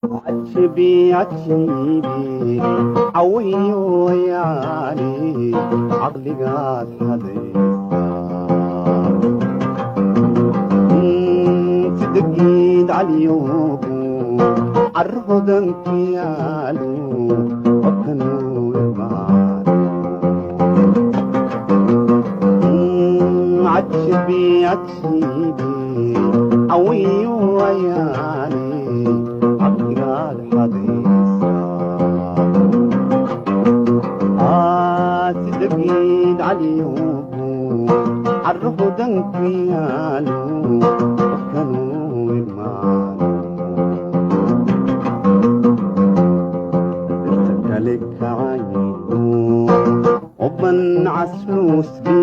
Cajibi cajibi cawayo yaani caqligaad xadaysaa sida geed caliyoogu carhodan ku yaalo wakanuu irmaano. Cajibi cajibi cawayo yaani caqligaad xadaysaa sida geed caliyoogu carhodan ku yaalo wakanuu irmaano. Dhirta kale kacayno oban casluusbi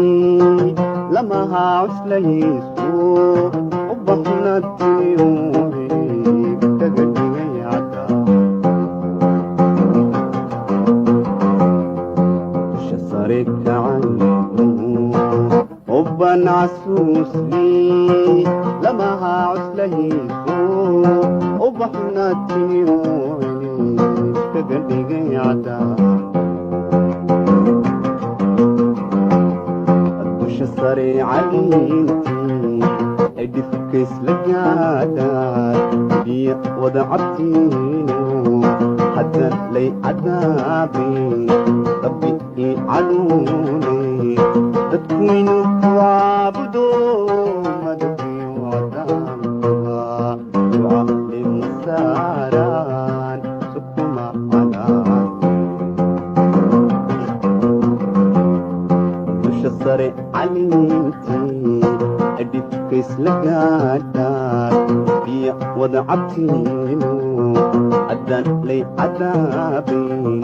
lamaha cuslayso ubaxna tiyuuri kaga dhigay cadda dusha sare kacayno oban casuusli lamaha cuslayso ubaxna tiyuuri kaga dhigay cadda dusha sare caliintii cidhifka isla gaadhaan biyo wada cabtiino haddan lay cadaabin rabbi ii caluunay dadkuynu ku caabudo madabiyo cadaankuba duca limasaaraan sukuma cadaanay dusha sare caliintii cidhifka isla gaadhaan biyo wada cabtiino haddaan lay cadaabin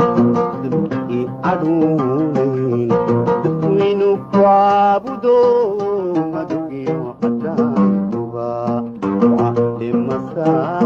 dabki ii cadhuunayn dadweynu ku caabudo madowgiyo cadaankuba duca limasaaraan.